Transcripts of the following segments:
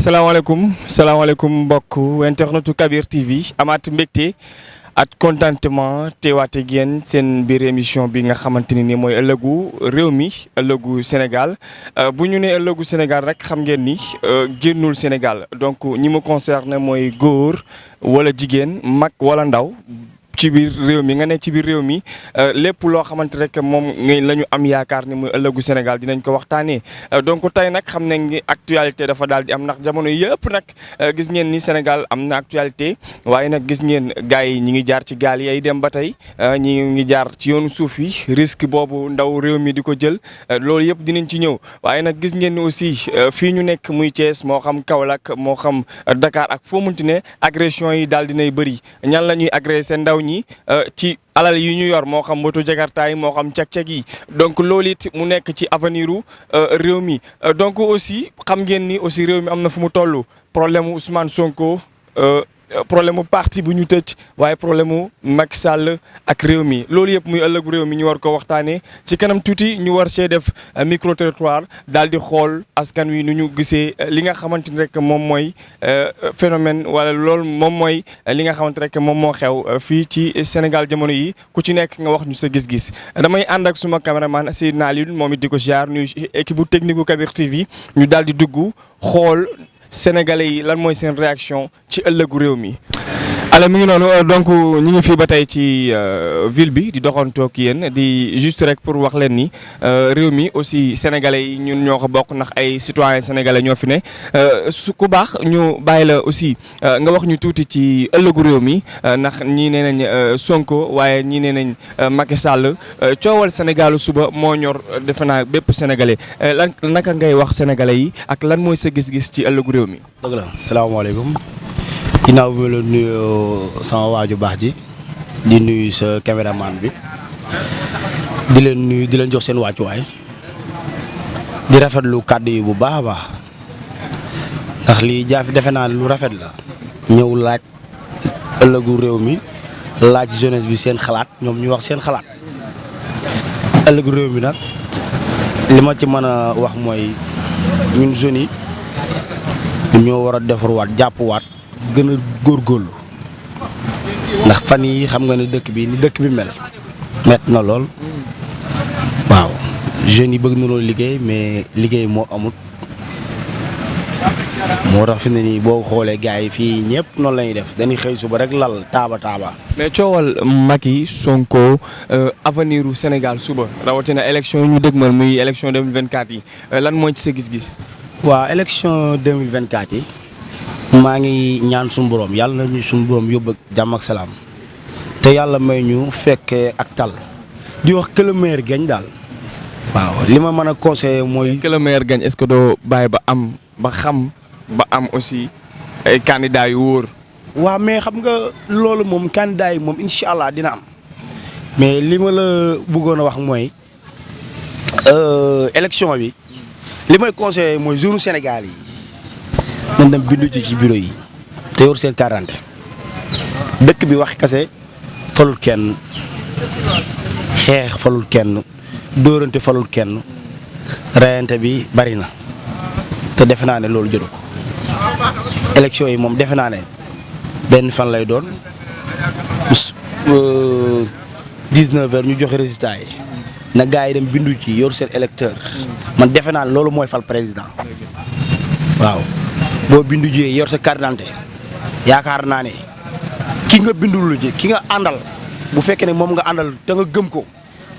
salaamaaleykum mbokk internetu Kabir TV amaat mbégte at contentement teewaate ak yéen seen biir émission bi nga xamante ni mooy ëllëgu réew mi ëllëgu Sénégal bu ñu nee ëllëgu Sénégal rek xam ngeen ni génnul Sénégal donc ñi mu concerné mooy góor wala jigéen mag wala ndaw. ci biir réew mi nga ne ci biir réew mi lépp loo xamante rek moom la ñu am yaakaar ni muy ëllëgu Sénégal dinañ ko waxtaanee donc tey nag xam nañ ni actualité dafa daal di am ndax jamono yëpp nag gis ngeen ni Sénégal am na actualité waaye nag gis ngeen gars yi ñi ngi jaar ci gaal yi dem ba tey ñi ngi jaar ci yoonu suuf yi risque boobu ndaw réew mi di ko jël loolu yëpp dinañ ci ñëw waaye nag gis ngeen ni aussi fii ñu nekk muy Thiès moo xam Kaolack moo xam Dakar ak foo munti ne agression yi daal dinay bëri ñan la ñuy agressé ndaw ci alal yi ñu yor moo xam moto jakarta yi moo xam cag-cag yi donc loolu it mu nekk ci avenir u réew mi donc aussi xam ngeen ni aussi réew mi am na fu mu toll problème mu Ousmane Sonko problème mu parti bu ñu tëj waaye problème mu Macky Sall ak réew mi loolu yëpp muy ëllëgu réew mi ñu war ko waxtaanee ci kanam tuuti ñu war cee def micro trottoir daal di xool askan wi nu ñu gisee li nga xamante ni rek moom mooy phénomène wala loolu moom mooy li nga xamante rek moom moo xew fii ci Sénégal jamono yi ku ci nekk nga wax ñu sa gis-gis damay ànd ak suma caméraman Seydina Alioune moom it di ko ziar nuyu équipe bu technique bu Kabir TV ñu daal di dugg xool. Sénégalais yi lan mooy seen réaction ci ëllëgu réew mi. alors mi ngi noonu donc ñu ngi fii ba tey ci ville bi di doxantoo ak yéen di juste rek pour wax leen ni réew mi aussi sénégalais yi ñun ñoo ko bokk ndax ay citoyens sénégalais ñoo fi ne su ku baax ñu bàyyi la aussi nga wax ñu tuuti ci ëllëgu réew mi ndax ñii nee nañ Sonko waaye ñii nee nañ Macky Sall coowal Sénégalu suba moo ñor defe naa bépp sénégalais lan naka ngay wax sénégalais yi ak lan mooy sa gis-gis ci ëllëgu réew mi. dëgg la salaamaaleykum. ginnaaw bi la nuyu sama waaju baax ji di nuyu sa caméraman bi di leen nuyu di leen jox seen wàccuwaay di rafetlu kàddu yi bu baax a baax ndax lii jaafi defe naa lu rafet la ñëw laaj ëllëgu réew mi laaj jeunesse bi seen xalaat ñoom ñu wax seen xalaat ëllëgu réew mi nag li ma ci mën a wax mooy ñun jeunes yi ñoo war a defarwaat jàppwaat gën a góorgóorlu ndax fan yi xam nga ne dëkk bi ni dëkk bi mel metti na lool waaw jeunes yi bëgg na loolu liggéey mais liggéey moo amut moo tax fi ne nii boo xoolee gars yi fii ñëpp noonu la ñuy def dañuy xëy suba rek lal taaba. mais coowal Macky Sonko avenir u Sénégal suba rawatina élection yi ñu dëgmal muy élection 2024 yi lan mooy ci sa gis-gis. waaw élection 2024 yi. maa ngi ñaan suñu borom yàlla nañu suñu borom yóbbu ak jàmm ak salaam te yàlla may ñu fekkee ak tal di wax que le meilleur gagne daal waaw li ma mën a conseiller mooy. que le meilleur gagne est-ce que doo bàyyi ba am ba xam ba am aussi ay candidats yu wóor. waaw mais xam nga loolu moom candidats yi moom incha allah dina am mais li ma la bëggoon a wax mooy élection bi li may conseiller mooy jeune Sénégal yi. nañ dem bindu ci bureau yi te yor seen carte dëkk bi wax kase falul kenn xeex falul kenn dóorante falul kenn reyante bi bari na te defe naa ne loolu jëru ko élection yi moom defe naa ne benn fan lay doon 19h ñu joxe résultat yi na gars yi dem bindu ci yor seen électeur man defe naa ne loolu mooy fal président waaw. boo bindu jiyee yor sa carte d'identité yaakaar naa ne ki nga bindul ji ki nga àndal bu fekkee ne moom nga àndal te nga gëm ko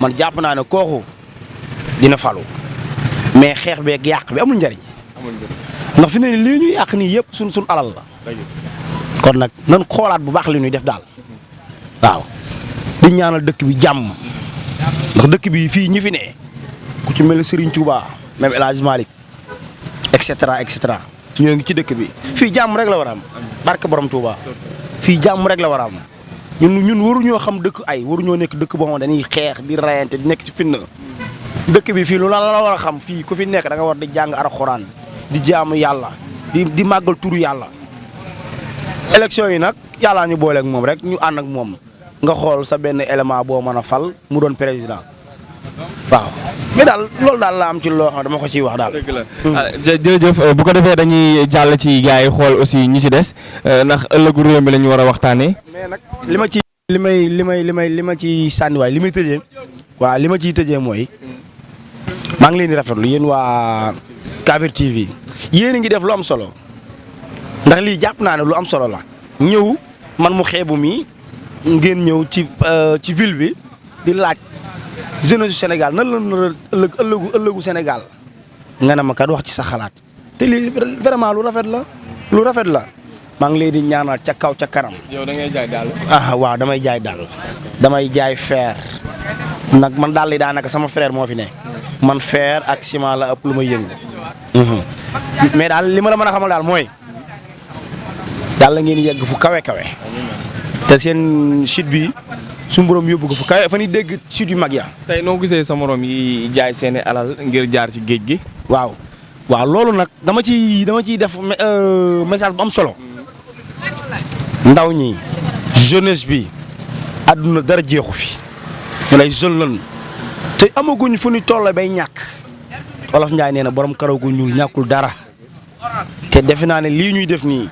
man jàpp naa ne kooku dina falu mais xeex beeg yàq bi amul njariñ. ndax fi ne lii ñuy yàq nii yëpp suñ alal la. kon nag nan xoolaat bu baax li ñuy def daal waaw di ñaanal dëkk bi jàmm ndax dëkk bi fii ñi fi ne ku ci mel ne Serigne Touba même El Hadj Malick et cetera et cetera. ñoo ngi ci dëkk bi fii jàmm rek la war a am barke borom Touba fii jàmm rek la war a am ñun waruñoo xam dëkk ay waruñoo nekk dëkk boo xam dañuy xeex di rayante di nekk ci fitna dëkk bi fii lu la war a xam fii ku fi nekk da nga war di jàng alxuraan di jaamu yàlla di màggal turu yàlla. élection yi nag yàllaa ñu booleeg moom rek ñu ànd ak moom nga xool sa benn élément boo mën a fal mu doon président waaw mais daal loolu daal la am ci loo xam dama ko ciy wax daal. dëgg la jërëjëf bu ko defee dañuy jàll ci gars yi xool aussi ñi ci des ndax ëllëgu réew mi la ñu war a waxtaanee. mais nag li ma ci sànniwaay li may tëjee waaw li ma ciy tëjee mooy maa ngi leen di rafetlu yéen waa Kabir TV yéen a ngi def lu am solo ndax lii jàpp naa ne lu am solo la ñëw man mu xeebu mi ngeen ñëw ci ville bi di laaj jeunesse du Sénégal nan la ëllëgu Sénégal nga ne ma kat wax ci sa xalaat te lii vraiment lu rafet la maa ngi leen di ñaanal ca kaw ca kanam. yow da ngay jaay daal. waaw damay jaay daal damay jaay fer nag man daal li daanaka sama frère moo fi ne man fer ak ciment la ëpp lu may yëngu. mais daal li ma la mën a xamal daal mooy yàlla ngeen yegg fu kawe te seen chute bi su borom yóbbu ko fu kawe fa ni dégg chute yu mag ya. tey noo gisee sa morom yi jaay seeni alal ngir jaar ci géej gi. waaw loolu nag dama ciy def message bu am solo ndaw ñi jeunesse bi àdduna dara jeexu fi ñu lay jeune lan te amaguñ fu ñu toll bay ñàkk Olof Njaay nee na borom karaw gu ñuul ñàkkul dara te defe naa ne lii ñuy def nii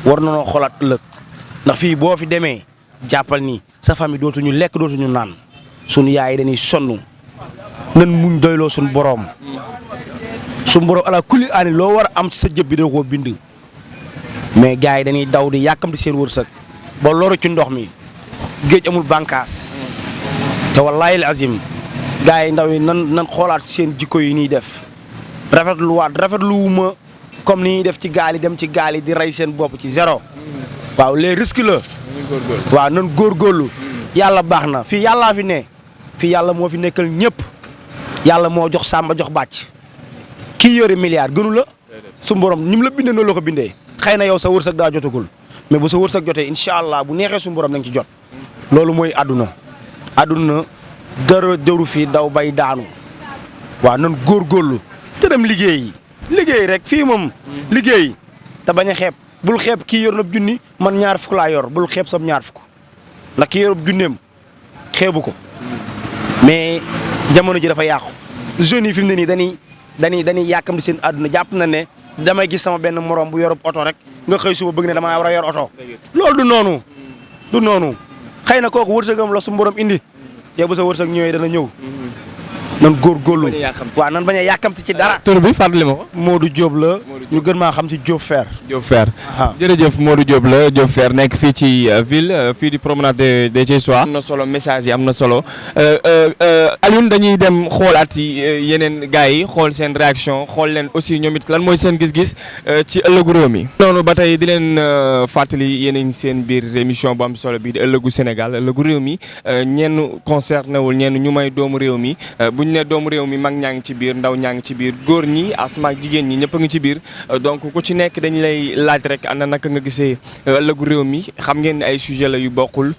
war nañoo xoolaat ëllëg ndax fii boo fi demee jàppal ni sa famille dootuñu lekk dootuñu naan sunu yaay dañuy sonn nan muñ doyloo suñu borom ala kulli aani loo war a am ci sa jëb bi da koo bind mais gars yi dañuy daw di yàkkamti seen wërsëg ba loru ci ndox mi géej amul bànkaas te wallaahi al azim gars yi ndaw yi nan xoolaat seen jikko yi ñuy def rafetluwuma comme ni ñuy def ci gaal yi dem ci gaal yi di rey seen bopp ci zéro waaw les risques la waaw nan góorgóorlu yàlla baax na fii yàllaa fi ne fii yàlla moo fi nekkal ñëpp yàlla moo jox sàmba jox bàcc kii yore milliard gënu la su borom ni mu la bindee noonu la ko bindee xëy na yow sa wërsëg daa jotagul mais bu sa wërsëg jotee incha allah bu neexee su borom da nga ci jot loolu mooy àdduna dara jëru fii daw bay daanu waaw nan góorgóorlu te dem liggéey rek fii moom liggéey te bañ a xeeb bul xeeb kii yor na junni man ñaar fukk laa yor bul xeeb sam ñaar fukk ndax kii yor junneem xeebu ko mais jamono ji dafa yàqu jeunes yi fi mu ne nii dañuy yàkkam di seen àdduna jàpp na ne damay gis sama benn morom bu yorub oto rek nga xëy suba bëgg ne damaa war a yor oto loolu du noonu xëy na kooku wërsëgam la su borom indi yow bu sa wërsëg ñëwee dana ñëw nan góorgóorlu waaw nan bañ a yàkkamti ci dara. tur bi fàttali ma ko. Modou Diop la ñu gën maa xam ci Diop Fer. jërëjëf Modou Diop la Diop Fer nekk fii ci ville fii di promenade des Thiessois. am na solo message yi am na solo Alioune dañuy dem xoolaat yi yeneen gars yi xool seen réaction xool leen aussi ñoom it lan mooy seen gis-gis ci ëllëgu réew mi. noonu ba tey di leen fàttali yeneen seen biir émission bu am solo bii di ëllëgu Sénégal ëllëgu réew mi ñenn concerné wul ñenn ñu may doomu réew mi. buñ ne doomu réew mi mag ñaa ngi ci biir ndaw ñaa ngi ci biir góor ñi asma ak jigéen ñi ñëpp a ngi ci biir donc ku ci nekk dañ lay laaj rek ana naka nga gisee ëllëgu réew mi xam ngeen ne ay sujet la yu bokkul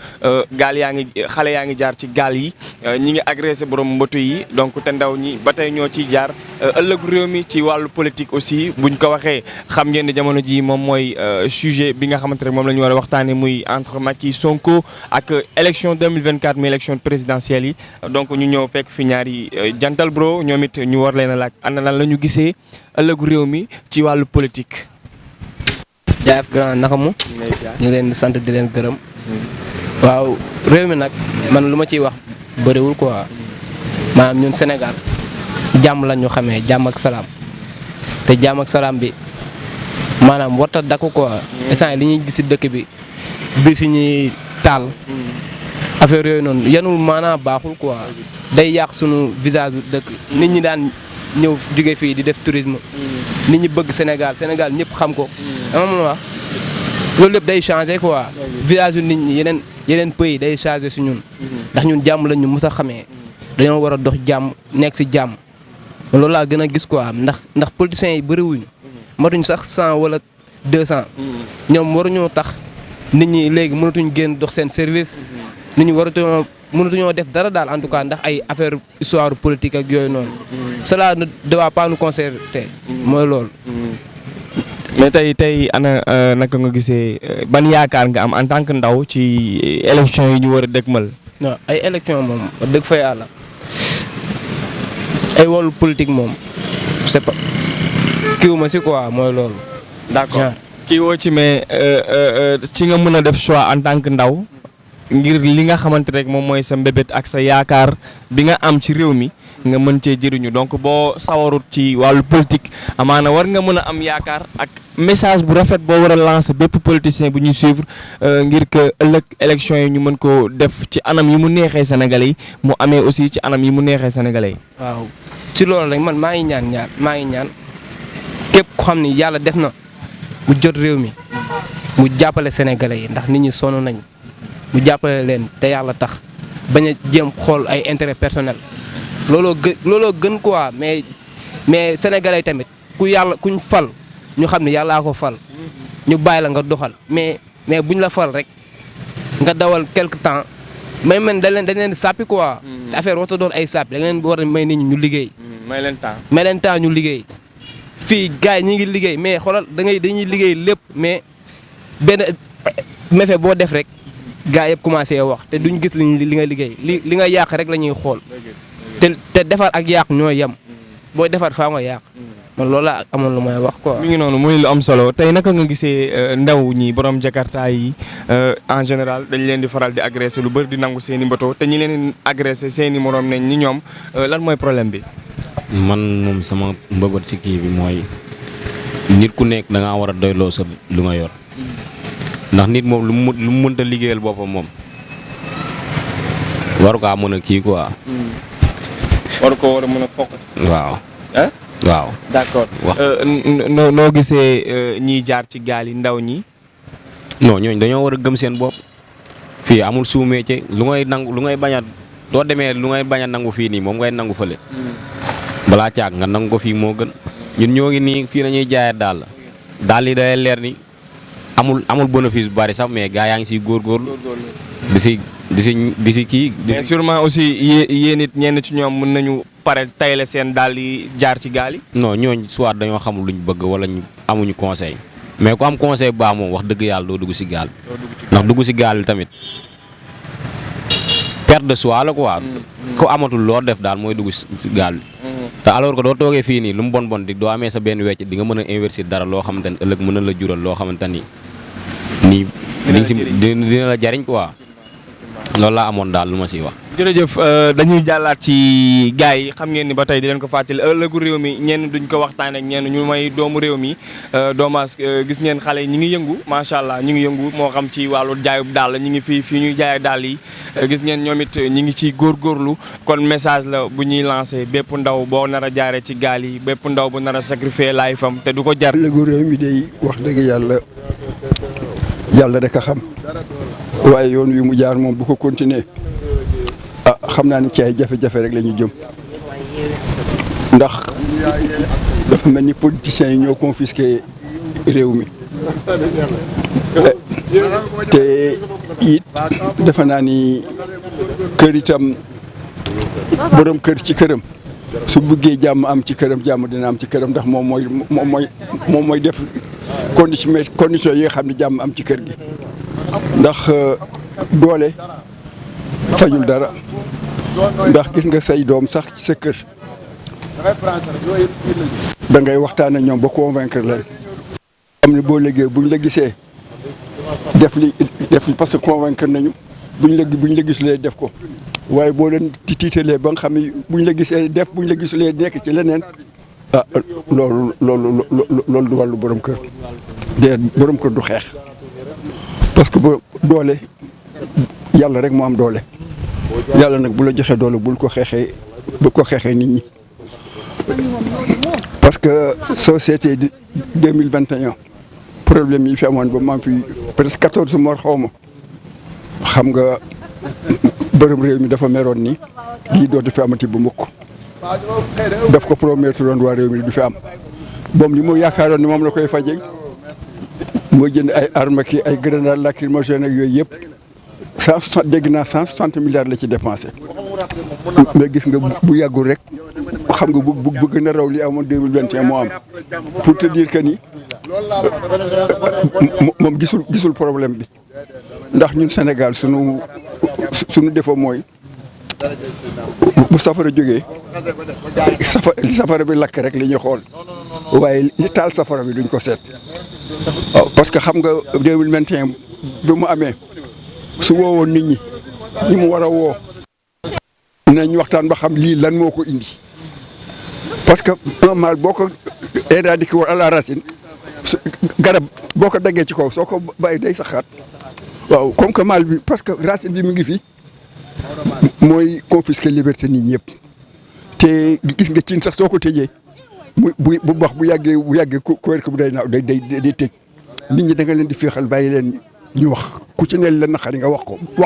gaal yaa ngi xale yaa ngi jaar ci gaal yi ñi ngi agressé borom mboto yi donc te ndaw ñi ba tey ñoo ciy jaar ëllëgu réew mi ci wàllu politique aussi buñ ko waxee xam ngeen ne jamono ji moom mooy sujet bi nga xamante ne moom la ñu war a waxtaanee muy entre Macky Sonko ak élection 2024 muy élection présidentielle yi donc ñu ñëw fekk fi ñaari jantal bro ñoom it ñu war leen a laaj ana lan la ñu gisee ëllëgu réew mi ci wàllu politique. jaayef grand nakamu ñu leen di sant di leen gërëm. waaw réew mi nag man lu ma ciy wax bëriwul quoi maanaam ñun Sénégal jàmm la ñu xamee jàmm ak salaam te jàmm ak salaam bi maanaam warta dakku quoi instant li ñuy gis si dëkk bi suñuy taal affaire yooyu noonu yanul maanaam baaxul quoi day yàq sunu visage dëkk nit ñi daan ñëw jóge fii di def tourisme nit ñi bëgg Sénégal ñëpp xam ko ama mun wax loolu lépp day changé quoi visage nit ñi yeneen pays day changé si ñun ndax ñun jàmm lañ ñu mës a xamee dañoo war a dox jàmm nekk si jàmm loolu laa gën a gis quoi ndax politiciens yi bëriwuñu matuñ sax 100 wala 200 ñoom waruñoo tax nit ñi léegi mënatuñ génn dox seen service nit ñi mënatuñoo def dara daal en tout cas ndax ay affaire histoire politique ak yooyu noonu cela ne doit pas nous concerner mooy loolu. mais tey ana naka nga gisee ban yaakaar nga am en tant que ndaw ci élection yi ñu war a dëgmal. non ay élection moom wax dëgg fa yàlla ay wàllu politique moom c'est pas kiiwu ma si quoi mooy loolu. d'accord kii woo ci mais ci nga mën a def choix en tant que ndaw ngir li nga xamante rek moom mooy sa mbébét ak sa yaakaar bi nga am ci réew mi nga mën cee jëriñu donc boo sawarut ci wàllu politique amaana war nga mën a am yaakaar ak message bu rafet boo war a lancer bépp politicien bu ñuy suivre ngir que ëllëg élection yi ñu mën koo def ci anam yi mu neexee Sénégalais yi mu amee aussi ci anam yi mu neexee Sénégalais yi. waaw ci loolu rek man maa ngi ñaan képp ko xam ni yàlla def na mu jot réew mi mu jàppale Sénégalais yi ndax nit ñi sonn nañ mu jàppale leen te yàlla tax bañ a jéem xool ay intérêt personnel looloo gën quoi mais Sénégalais tamit kuñ fal ñu xam ne yàllaa ko fal ñu bàyyi la nga doxal mais buñ la fal rek nga dawal quelque temps may dañ leen di sàppi quoi. te affaire waxta doon ay sàppi da leen war a may nit ñi ñu liggéey. may leen temps ñu liggéey fii gars yi ñi ngi liggéey mais xoolal dañuy liggéey lépp mais benn méfait boo def rek gars yëpp commencé wax te duñ gis li nga liggéey li nga yàq rek la ñuy xool te defar ak yàq ñoo yem booy defar faa nga yàq. man loolu laa amoon lu may wax quoi. mi ngi noonu muy lu am solo tey naka nga gisee ndaw ñi borom Jakarta yi en général dañ leen di faral di agressé lu bëri di nangu seen i mboto te ñi leen agressé seen i morom nañ ni ñoom lan mooy problème bi. man moom sama mbëbët si kii bi mooy nit ku nekk da ngaa war a doyloo sa lu nga yor ndax nit moom lu mu mënta liggéeyal boppam moom waru kaa mën a kii quoi. waru ko war a mën a fokk. waaw. waaw d'accord noo gisee ñiy jaar ci gaal yi ndaw ñi. non ñooñu dañoo war a gëm seen bopp fii amul sous-métier lu ngay bañ a doo demee lu ngay bañ a nangu fii nii moom ngay nangu fële. balaa caag nga nangu ko fii moo gën ñun ñoo ngi nii fii nañuy jaayee daal yi day leer ni amul bénéfice bu bari sax mais gars yaa ngi siy góorgóorlu di si kii. mais sûrement aussi yéen it ñenn ci ñoom mën nañu pare tayle seen daal yi jaar ci gaal yi. non ñooñ soit dañoo xamul luñ bëgg wala ñu amuñu conseil mais ku am conseil bu baax moom wax dëgg yàlla doo dugg si gaal. ndax dugg si gaal bi tamit perte de soi la quoi. ko amatul loo def daal mooy dugg si gaal bi. te alors que doo toogee fii nii lu mu bon di doo amee sa benn wecc di nga mën a investir dara loo xamante ni ëllëg mën na la jural loo xamante ni nii dina la jariñ quoi loolu laa amoon daal lu ma siy wax. jërëjëf dañuy jàllaat ci gars yi xam ngeen ni ba tey di leen ko fàttali ëllëgu réew mi ñenn duñ ko waxtaan ak ñenn ñu may doomu réew mi doomaas gis ngeen xale yi ñi ngi yëngu macha allah ñi ngi yëngu moo xam ci wàllu jaayub daal ñi ngi fii ñuy jaay daal yi gis ngeen ñoom it ñi ngi ci góorgóorlu kon message la bu ñuy lancé bépp ndaw boo nar a jaaree ci gaal yi bépp ndaw bu nar a sacrifier laay fam te du ko jar. ëllëgu réew mi day wax dëgg yàlla rek a xam waaye yoon wi mu jaar moom bu ko continuer xam naa ne ci ay jafe-jafe rek la ñu jëm ndax dafa mel ni politiciens yi ñoo confisqué réew mi te it defe naa ni kër itam borom kër ci këram su bëggee jàmm am ci këram jàmm dina am ci këram ndax moom mooy def condition yi nga xam ne jàmm am ci kër gi ndax doole fajul dara. ndax gis nga say doom sax ci sa kër da ngay waxtaan ak ñoom ba convaincre leen am ne boo liggéey buñ la gisee def li parce que convaincre nañu buñ la gisulee def ko waaye boo leen tiitalee ba nga xam ne buñ la gisee def buñ la gisulee nekk ci leneen loolu du wàllu borom kër de borom kër du xeex parce que doole yàlla rek moo am doole. yàlla nag bu la joxee doole bul ko xeexee nit ñi parce que société 2021 problème yi fi amoon ba maam fi presque 14 morts xaw ma xam nga borom réew mi dafa meroon ni lii dootu fi amati bu mukk daf ko promettre woon waa réew mi du fi am moom li mu yaakaaroon ni moom la koy faje moo jënd ay armes ki ay grenades lacrymogènes ak yooyu yëpp dégg naa 160 milliards la ci dépensé mais gis nga bu yàggul rek xam nga bu bëgg na raw li amoon 2021 moo am pour te dire que ni moom gisul problème bi ndax ñun Sénégal sunu défaut mooy bu safara jógee safara bi lakk rek li ñuy xool waaye li taal safara bi duñ ko seet waaw parce que xam nga 2021 bi mu amee su woowoon nit ñi mu war a woo nañ waxtaan ba xam lii lan moo ko indi parce que un mal boo ko éradiqué woon à la racine garab boo ko daggee ci kaw soo ko bàyyi day saxaat waaw comme que mal bi parce que racine bi mu ngi fi mooy confisquer liberté nit ñëpp te gis nga cin sax soo ko tëjee bu bax bu yàggee couvercle bu day naaw day tëj nit ñi da nga leen di féexal bàyyi leen ñu wax ku ci ne la naqari nga wax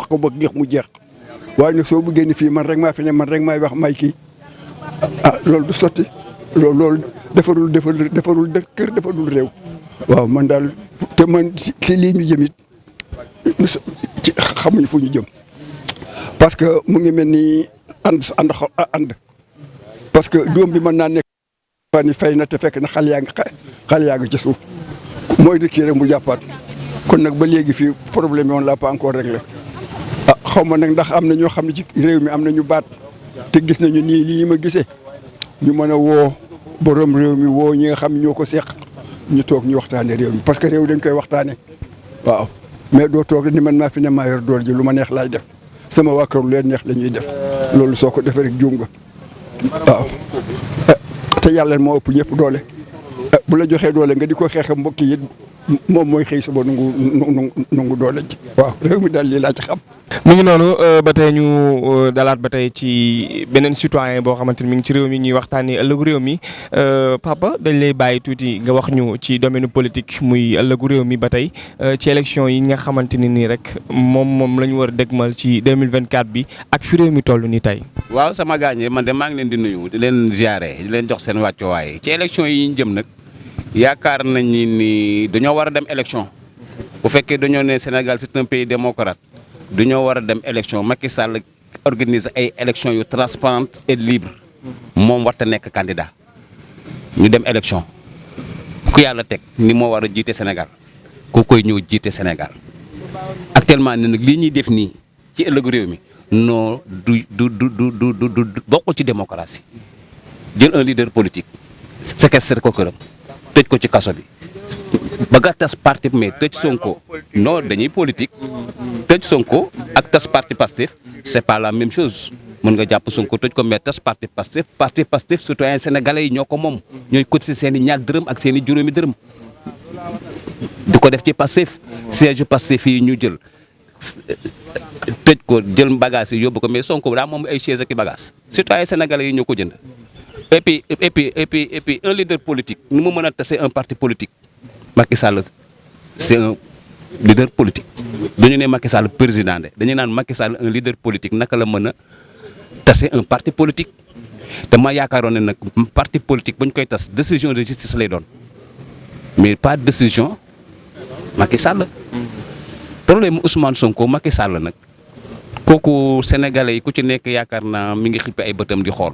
ko ba géex mu jeex waaye nag soo bëggee ni fii man rek maa fi ne man rek maay wax may kii loolu du sotti loolu defarul kër defarul réew waaw man daal te man ci lii ñu jëm it ci xamuñu fu ñu jëm parce que mu ngi mel ni ànd parce que doom bi mën naa nekk ni fay na te fekk na xale yaa ngi ci suuf mooy di kii rek mu jàppaat kon nag ba léegi fii problème yoon laa pas encore réglé xaw ma nag ndax am na ñoo xam ne ci réew mi am na ñu baat te gis nañu nii lii ma gisee ñu mën a woo borom réew mi woo ñi nga xam ne ñoo ko seq ñu toog ñu waxtaane réew mi parce que réew dañ koy waxtaane waaw mais doo toog ni man maa fi ne maa yor doole ji lu ma neex laay def sama waa kër lu leen neex la ñuy def loolu soo ko defee rek juum nga waaw te yàlla moo ëpp ñëpp doole bu la joxee doole nga di ko xeex mbokk yi moom mooy xëy suba nungu doole ji waaw réew mi daal lii laa ci xam. mu ngi noonu ba tey ñu dalaat ba tey ci beneen citoyen boo xamante ni mi ngi ci réew mi ñuy waxtaanee ëllëgu réew mi papa dañ lay bàyyi tuuti nga wax ñu ci domaine politique muy ëllëgu réew mi ba tey ci élection yi nga xamante ni nii rek moom la ñu war a dégmal ci 2024 bi ak fi réew mi toll nii tey. waaw sama gaañ man de maa ngi leen di nuyu di leen ziare di leen jox seen wàccuwaay ci élection yi ñu jëm nag yaakaar nañu ni dañoo war a dem élection bu fekkee dañoo ne Sénégal c'est un pays démocrate. dañoo war a dem élection Macky Sall organiser ay élections yu transparente et libre moom warta nekk candidat ñu dem élection ku yàlla teg ni moo war a jiite Sénégal ku koy ñëw jiite Sénégal actuellement ne nag lii ñuy def nii ci ëllëgu réew mi non du bokkul ci démocratie jël un leader politique séquestre ko këram tëj ko ci kaso bi ba nga tas parti mais tëj Sonko non dañuy politique tëj Sonko ak tas parti Pastef c'est pas la même chose mën nga jàpp Sonko tëj ko mais tas parti Pastef citoyen sénégalais yi ñoo ko moom ñooy cotiser seen i ñaar dërëm ak seen i juróomi dërëm di ko def ci Pastef siège Pastef yi ñu jël tëj ko jël bagage yi yóbbu ko mais Sonko daa moom ay chaise ak i bagage citoyen sénégalais yi ñoo ko jënd et puis un leader politique ni mu mën a tase un parti politique Macky Sall c'est un leader politique dañu ne Macky Sall président de dañu naan Macky Sall un leader politique naka la mën a tase un parti politique te ma yaakaaroon ne nag parti politique bu ñu koy tas décision de justice lay doon mais pas décision Macky Sall problème Ousmane Sonko Macky Sall nag kooku sénégalais yi ku ci nekk yaakaar naa mi ngi xippe ay bëtam di xool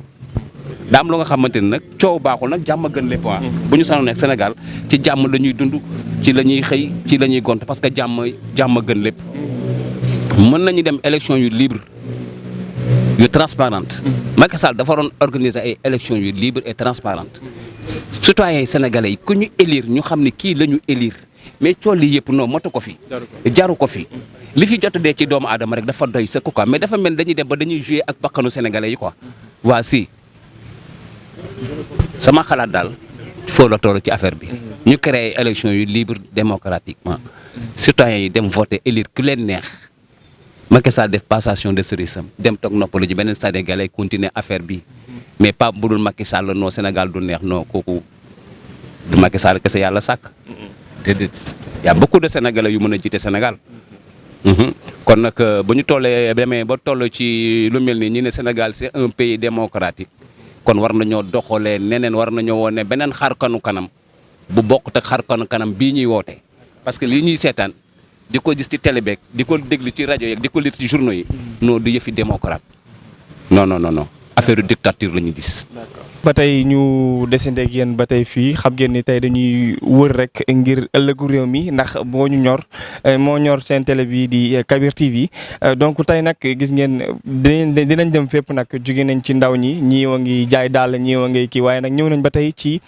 daa am lu nga xamante ni nag coow baaxul nag jàmm gën lépp waa bu ñu sanoon nekk Sénégal ci jàmm la ñuy dund ci la ñuy xëy ci la ñuy gont parce que jàmm gën lépp mën nañu dem élection yu libre yu transparente Macky Sall dafa doon organiser ay élection yu libre et transparente citoyens yi sénégalais yi ku ñu élire ñu xam ne kii la ñu élire mais coow lii yëpp non motu ko fi jaru ko fi li fi jot dee ci doomu aadama rek dafa doy c'est quoi mais dafa mel dañuy dem ba dañuy jouer ak bakkanu sénégalais yi quoi waa si sama xalaat daal foo la toll ci affaire bi ñu créé élection yu libre démocratiquement citoyens yi dem voter élire ku leen neex Macky Sall def passation de service am dem toog noppalu ji beneen Sénégalais continuer affaire bi mais pas bu dul Macky Sall non Sénégal du neex non kooku du Macky Sall kese yàlla sàkk déedéet y a beaucoup de Sénégalais yu mën a jiite Sénégal kon nag bu ñu tollee demee ba toll ci lu mel ni ñu ne Sénégal c'est un pays démocratique kon war nañoo doxalee neneen war nañoo wone beneen xarkanu kanam bu bokkut ak xarkanu kanam bii ñuy woote parce que lii ñuy seetaan di ko gis ci télé beeg di ko déglu ci rajo yeeg di ko lire ci journaux yi non du yëfi démocrate non affaire dictature la ñu gis ba tey ñu desandi ak yéen ba tey fii xam ngeen ni tey dañuy wër rek ngir ëllëgu réew mi ndax moo ñu ñor moo ñor seen télé bi di Kabir TV donc tey nag gis ngeen dinañ dem fépp nag jóge nañ ci ndaw ñi ñii wa ngi jaay daal ñii wa ngi kii waaye nag ñëw nañ ba tey ci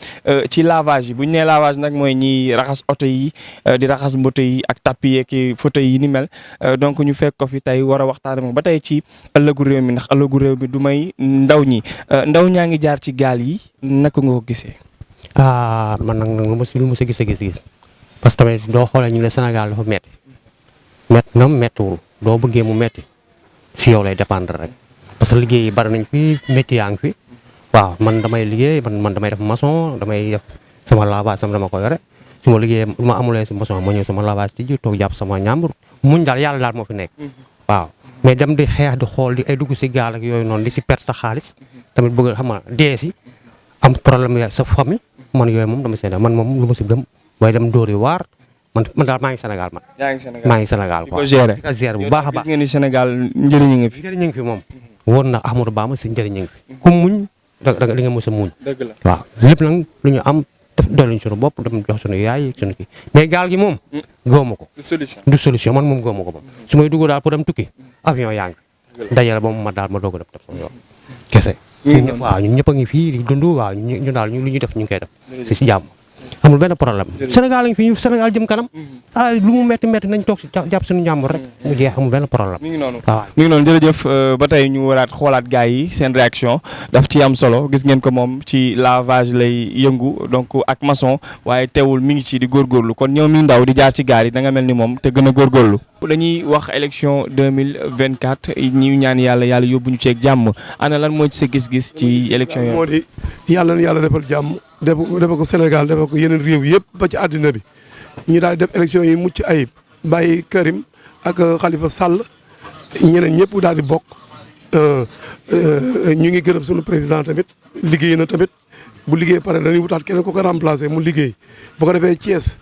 lavage yi bu ñu nee lavage nag mooy ñi raxas oto yi di raxas moto yi ak tapis yeeg photo yi ni mel donc ñu fekk ko fi tey war a waxtaane moom ba tey ci ëllëgu réew mi ndax ëllëgu réew mi du may ndaw ñi ndaw ñaa ngi jaar ci gaal yi naka nga ko gisee. Man nag lu ma si gis parce que tamit doo xoolee ñu ne Sénégal dafa metti na mettiwul doo bëggee mu metti si yow lay dépendre rek parce que liggéey yi bari nañ fi métier yaa ngi fi waaw man damay liggéey man damay def maçon damay def sama lavage sama dama ko yore su ma liggéeyee ma amulee si maçon ma ñëw sama lavage ci ji toog jàpp sama ñàmbur muñ daal yàlla daal moo fi nekk waaw mais dem di xeex di xool di ay dugg si gaal ak yooyu noonu di si perte sa xaalis tamit bëgg xam nga dee si am problème sa famille man yooyu moom dama seen man moom lu ma si gëm mooy dem dóori waar man daal maa ngi Sénégal man. yaa ngi Sénégal maa ngi Sénégal quoi. di ko gérer bu baax a baax. gis ngeen ni Sénégal njëriñ ngi fi. njëriñ ngi fi moom. woon na Amadou Ba ma si njëriñ ngi fi. ku muñ da nga mos a muñ. dëgg la waaw lépp nag lu ñu am dolliñ suñu bopp dem jox suñu yaay suñu kii mais gaal gi moom. góob ma ko. du solution man moom góob ma ko moom. su may dugg daal pour dem tukki avion yaa ngi dajale ba mu ma daal ma doog a def sama yoon kese. waaw ñun ñëpp a ngi fii di dund waaw ñu daal ñu lu ñuy def ñu ngi koy def si jàmm amul benn problème Sénégal lañ fi ñu Sénégal jëm kanam lu mu metti nañ toog si jàpp suñu njàmbur rek mu jeex amul benn problème. mi ngi noonu waaw mi ngi noonu jërëjëf ba tey ñu waraat xoolaat gars yi seen réaction daf ci am solo gis ngeen ko moom ci lavage lay yëngu donc ak maçon waaye teewul mi ngi ci di góorgóorlu kon ñëw mi ndaw di jaar ci gaal yi da nga mel ni moom te gën a góorgóorlu. dañuy wax élection 2024 ñi ñaan yàlla yóbbu ñu ceeg jàmm ana lan moo ci sa gis-gis ci élection yooyu. moo di yàlla na yàlla defal jàmm defal ko Sénégal defal ko yeneen réew yëpp ba ci àddina bi ñu daal di def élection yi mucc ayib bàyyi Karim ak Khalifa Sall ñeneen ñëpp daal di bokk ñu ngi gërëm sunu président tamit liggéey na tamit bu liggéey pare dañuy wutaat keneen ko remplacer mu liggéey bu ko defee Thiès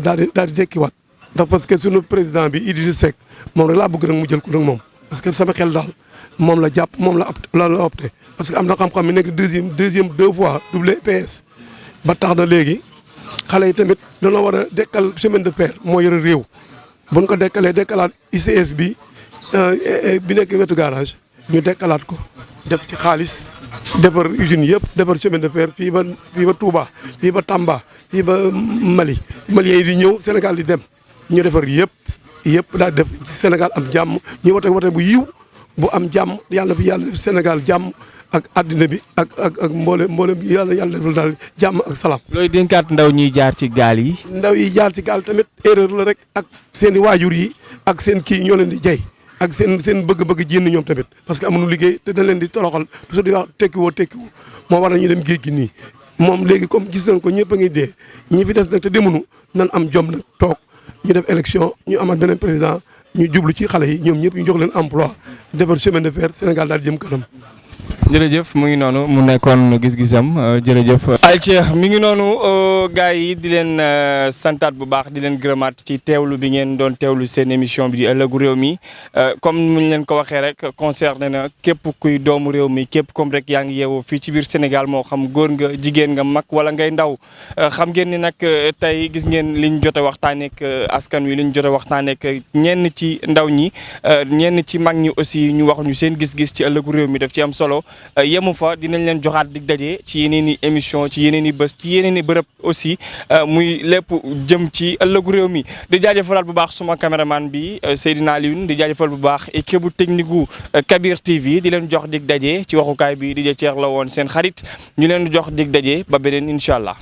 daal di dekkiwaat ndax parce que sunu président bi Idrissa Seck moom rek laa bëgg nag mu jël ko nag moom parce que sama xel daal moom la jàpp moom la opté parce que am na xam-xam mi nekk deuxième 2 fois WPS ba tax na léegi xale yi tamit dañoo war a dekkal chemin de fer moo yore réew buñ ko dekkalaat ICS bi nekk wetu garage ñu dekkalaat ko def ci xaalis defar usines yëpp defar chemin de fer fii ba Touba fii ba Tamba fii ba Mali yi di ñëw Sénégal di dem ñu defar yëpp daal def ci Sénégal am jàmm ñu wote bu yiw bu am jàmm yàlla fi yàlla def Sénégal jàmm ak àddina bi ak mboolem yàlla defal daal jàmm ak salaam. looy dénkaat ndaw ñiy jaar ci gaal yi. ndaw yi jaar ci gaal tamit erreur la rek ak seen i waajur yi ak seen kii ñoo leen di jay ak seen bëgg-bëgg jénn ñoom tamit parce que amuñu liggéey te da leen di toroxal toujours di wax tekkiwoo moo war ñu dem géej gi nii moom léegi comme gis nañ ko ñëpp a ngi dee ñi fi des nag te demuñu nan am jom nag toog ñu def élection ñu amaat beneen président ñu jublu ci xale yi ñoom ñëpp ñu jox leen emploi defar chemin de fer Sénégal daal jëm kanam. jërëjëf mu ngi noonu mu nekkoon gis-gisam jërëjëf. ayca mi ngi noonu gars yi di leen santaat bu baax di leen gërëmaat ci teewlu bi ngeen doon teewlu seen émission bi di ëllëgu réew mi comme ni ñu leen ko waxee rek concerné na képp kuy doomu réew mi képp comme rek yaa ngi yeewoo fii ci biir Sénégal moo xam góor nga jigéen nga mag wala ngay ndaw xam ngeen ni nag tey gis ngeen liñ jot a waxtaanee ak askan wi liñ jot a waxtaanee ak ñenn ci ndaw ñi ñenn ci mag ñi aussi ñu wax ñu seen gis-gis ci ëllëgu réew mi daf ci am solo. yemu fa dinañ leen joxaat dig daje ci yeneen i émission ci yeneen i bés ci yeneen i bërëb aussi muy lépp jëm ci ëllëgu réew mi di jaajëfalaat bu baax suma caméraman bi Seydina Alioune di jaajëfal bu baax équipe bu technique gu Kabir TV di leen jox dig daje ci waxukaay bi di Ceex la woon seen xarit ñu leen jox dig daje ba beneen incha allah.